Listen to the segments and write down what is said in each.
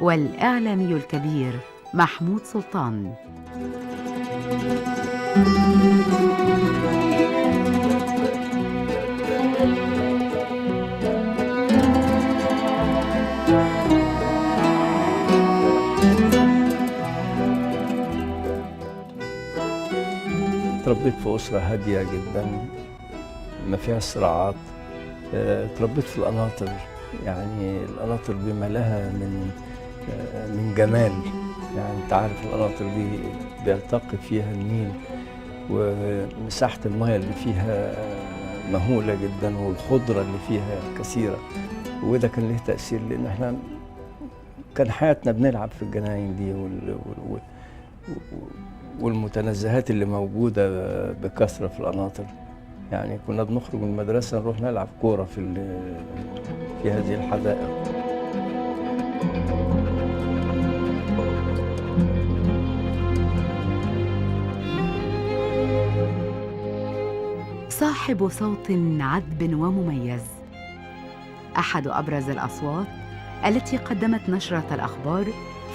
والإعلامي الكبير محمود سلطان. تربيت في أسرة هادية جدا ما فيها صراعات. تربيت في القناطر، يعني القناطر بما لها من جمال. يعني انت عارف القناطر دي بيلتقي فيها النيل، ومساحة المياه اللي فيها مهولة جدا، والخضرة اللي فيها كثيرة، وده كان له تأثير لأن احنا كان حياتنا بنلعب في الجناين دي والمتنزهات اللي موجودة بكثرة في القناطر. يعني كنا بنخرج من المدرسة نروح نلعب كورة في هذه الحدائق. صاحب صوت عذب ومميز، أحد أبرز الأصوات التي قدمت نشرة الأخبار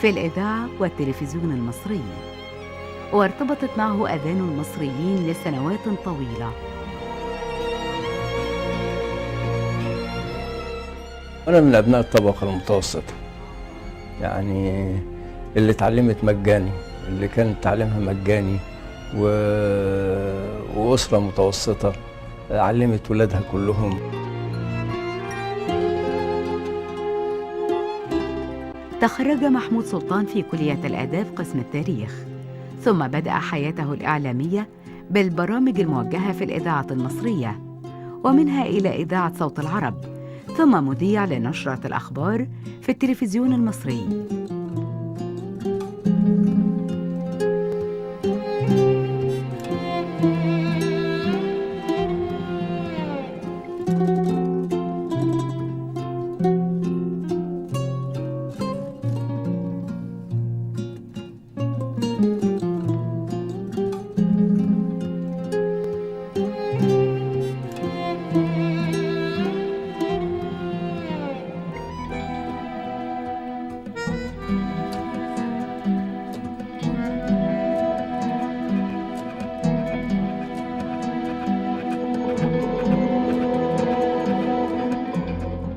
في الإذاعة والتلفزيون المصري، وارتبطت معه آذان المصريين لسنوات طويلة. أنا من أبناء الطبقة المتوسطة، يعني اللي اتعلمت مجاني، اللي كان تعليمها مجاني، وأسرة متوسطة علمت ولادها كلهم. تخرج محمود سلطان في كلية الآداب قسم التاريخ، ثم بدأ حياته الإعلامية بالبرامج الموجهة في الإذاعة المصرية، ومنها إلى إذاعة صوت العرب، ثم مذيع لنشرة الأخبار في التلفزيون المصري.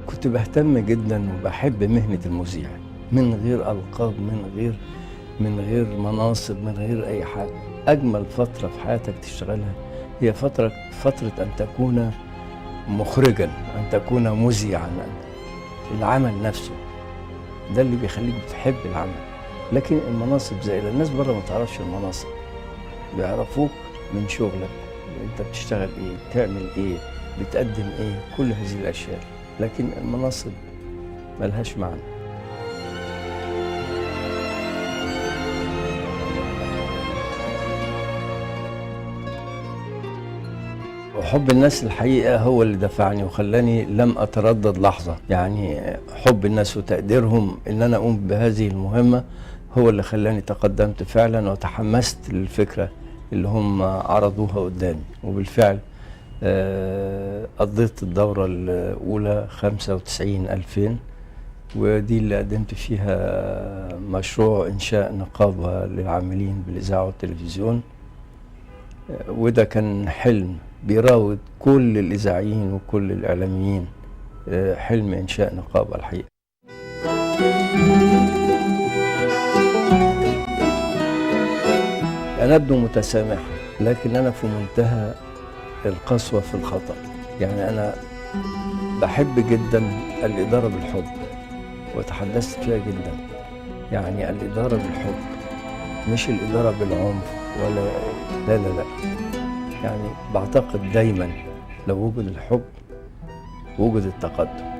كنت بهتم جدا وبحب مهنة المذيع، من غير ألقاب، من غير مناصب، من غير أي حاجة. أجمل فترة في حياتك تشتغلها هي فترة أن تكون مخرجا، أن تكون مذيعا. العمل نفسه ده اللي بيخليك بتحب العمل. لكن المناصب زي الناس بره ما تعرفش المناصب، بيعرفوك من شغلك، أنت بتشتغل إيه، بتعمل إيه، بتقدم إيه، كل هذه الأشياء. لكن المناصب ملهاش معنى. وحب الناس الحقيقة هو اللي دفعني وخلاني لم أتردد لحظة. يعني حب الناس وتقديرهم إن أنا أقوم بهذه المهمة هو اللي خلاني تقدمت فعلا وتحمست للفكرة اللي هم عرضوها قدامي. وبالفعل قضيت الدورة الأولى 95-2000، ودي اللي قدمت فيها مشروع إنشاء نقابة للعاملين بالإذاعة والتلفزيون. وده كان حلم بيراود كل الإذاعيين وكل الإعلاميين، حلم إنشاء نقابة الحقيقة. أنا أبدو متسامحة، لكن أنا في منتهى القسوة في الخطأ. يعني أنا بحب جدا الإدارة بالحب، وتحدثت فيها جدا. يعني الإدارة بالحب، مش الإدارة بالعنف ولا لا لا لا. يعني بعتقد دايما لو وجد الحب وجد التقدم.